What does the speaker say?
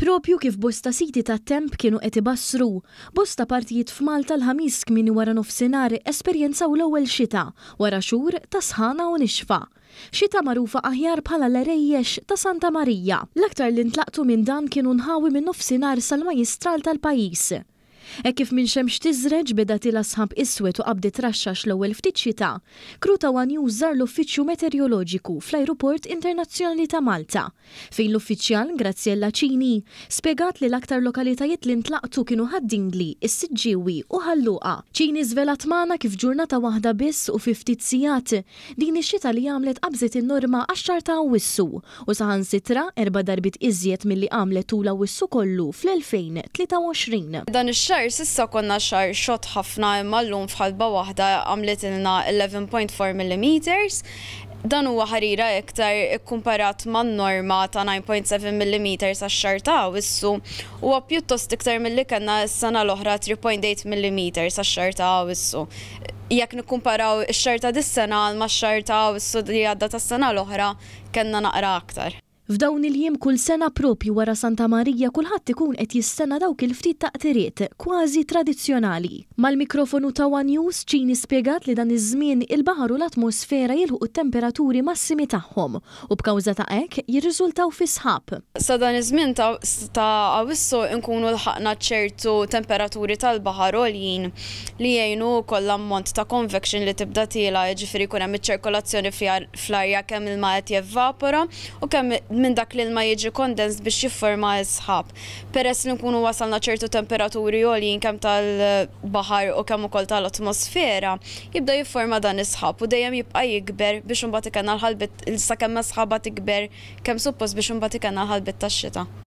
Propju kif bosta siti tat-temp kienu qed ibassru, bosta partijiet f'Malta l-Ħamis kmieni waranofsinhar esperjenzaw l-ewwel xita wara xhur ta' sħana u nixfa. Xita magħrufa aħjar bħala l-għerejjex ta' Santa Marija. L-aktar li ntlaqtu minn dan kienu nħawi min-nofsinhar sal-majjistral tal-pajjiż. Hekk kif minn xemx tiżreġ beda tiela' sħab iswed u qabdet traxxax l-ewwel ftit xita, Crew ta' one News żar l-Uffiċċju Meteoroloġiku fl-Ajruport Internazzjonali ta' Malta, fejn l-uffiċjal Graziella Cini spjegat li l-aktar lokalitajiet li ntlaqtu kienu Ħad-Dingli, is-Siġġiewi u Ħal Luqa. Cini żvelat magħna kif ġurnata waħda biss u fi ftit sigħat, din ix-xita li għamlet qabżet in-norma għax-xahar ta' Awwissu u saħansitra erba' darbiet iżjed milli għamlet tul Awwissu kollu fl-2023. Dan ix-xahar s'issa konna xahar xott ħafna imma llum f'ħalba waħda għamlitilna 11.4 millimeters. Dan huwa ħarira iktar ikkumparat man-norma ta' 9.7 millimeters għax-xahar ta' Awwissu. Huwa pjuttost iktar milli kellna s-sena l-oħra 3.8 millimeters għax-xahar ta' Awwissu. Jekk nikkumparaw ix-xahar ta' dis-sena għal max-xahar ta' Awwissu li għadda tas-sena l-oħra, kellna naqra aktar. F'dawn il-jiem kull sena propju wara Santa Marija kulħadd ikun qed jistenna dawk il-ftit taqtiriet kważi tradizzjonali. Mal-mikrofonu ta' one News, Cini spjegat li dan iż-żmien il-baħar u l-atmosfera jilħqu t-temperaturi massimi tagħhom u b'kawża ta' hekk jirriżultaw fi sħab. Sa dan iż-żmien ta' ta' Awwissu nkunu lħaqna ċertu temperaturi tal-baħar għoljin li jgħinu wkoll l-ammont ta' convection li tibda tiela' jiġifieri jkun hemm iċ-ċirkolazzjoni fl-arja kemm ilma qed jevapora u kemm minn dak l-ilma jiġi condensed biex jifforma s-sħab. Peress li nkunu wasalna ċertu temperaturi għoljin kemm tal-baħar u kemm ukoll tal-atmosfera, jibda jifforma dan is-sħab u dejjem jibqa' jikber biex imbagħad ikenna l-ħalbiet sakemm is-sħaba tikber kemm suppost biex imbagħad ikenna l-ħalbiet tax-xita.